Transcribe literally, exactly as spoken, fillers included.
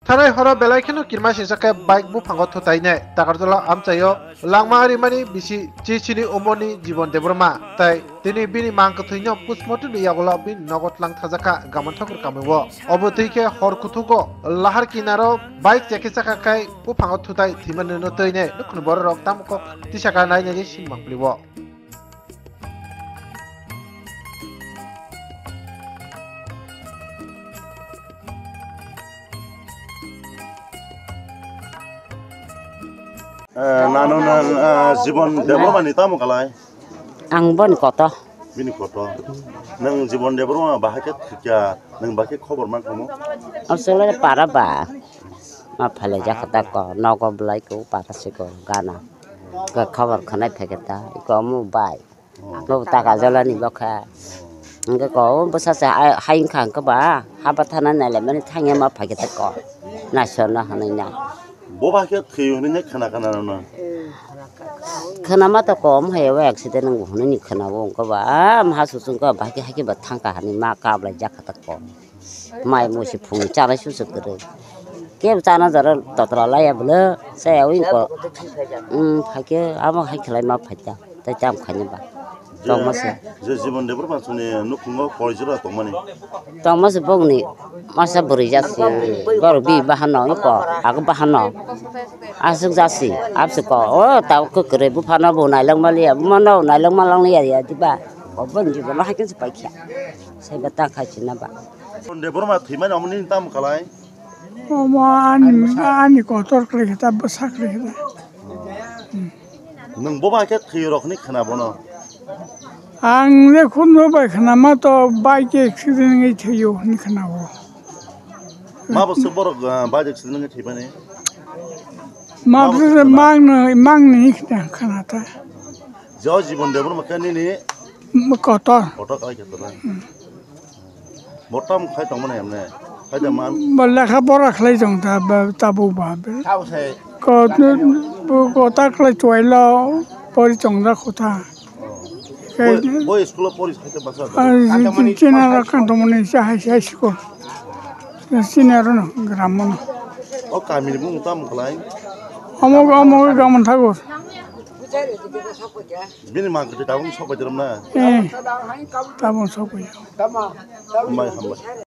Thanai horo belai kheno kirma singsa khe bike buphango thutai nai Takarjala amchaio langma rimani bisi Chichini umorni Jibon Debbarma tai tini bini mang kwthwino postmortem ni yagulo bini nogo tlang thajakha Gamon Thakur kamio. Obo twi khe hor kuthugo lahar kinaro bike chekhe chakha khai buphango thutai thwimanino twi nai nukhungni bororok tamo kok tisaka nai nai sinmang plio. Eh, nano nang, eh, Jibon Debbarma ni tamo kalai? Ang boni koto. Bini koto. Nang Jibon Debbarma bahai khe thikya, nang bahai khe khobor man kamo? Asole para ba. Ma phalai jakha ta ko, nogo belai ko, para se ko, gana. Ko khobor khanai phai khe ta, iko omo bai. Bo taka jolani bokha. Hingke ko bwsa se hai wngkha hingke ba haba thana nailaimani thangya ma phaikhe tei ko naisona hwnwi na. Bo ba khe thwi hwnwi khana khana rwno. Khana ma to kom hai o accident wng hwnwi khana o hingke ba ah maha suchung ko ba khe hai khe ba thangka hani ma kablai jak kha ta ko. Mai musi phung chanai susu kwrwi. Kebo chana jora totra laiya bwle chaya wngko. Umm, phaikhe abo hai khlai ma phaikha. Tei cham khaina ba. Tongma se. Je Jibon Debbarma chwngni nukhungo koi jora tongmani. Tongma se bongni masa bwrwi jak se. Borok bi bahano wngko. Abo bahano. Aswk jasi. Abse ko. O ta kwrwi buphano bo nailangma liya. Bumano nailangma lang liya ya diba. Oboni jibono hai khe se paikha. Saiba ta khai china ba. Debbarma thwimani omo nini tamo kalai? Omo ani, ani kotor khlai khe ta bwsa khlai khe ta. Nwng bo bai khe thwi rok hwnwi khna bono? Ang le khunju bai khna ma to bike accident wngwi thwiyo hwnwi khna o. Ma bo se borok, ah, bike accident wngwi thwimani? Ma bo se mang no, mang ni khna khna ta. Jo Jibon Debbarma khe nini kotor. Kotor kalai khe to na. Bo tamo khai tongmani hemne? Khai da man? Bo lekha pora khlai tong ta, ba, tabuk ba. Ko, bo kota khlai chuailo pori tong da kota. Bo, bo school o pori khai te basa da? Chini aro kan tongmani sa hai, hai school. Chini aro no, gram no. O kami ni bung tamo khlai? Omo, omo Gamon Thakur. Bini mang khe tabuk sok pai na? Eh, tabuk sok pai. Hambai, hambai.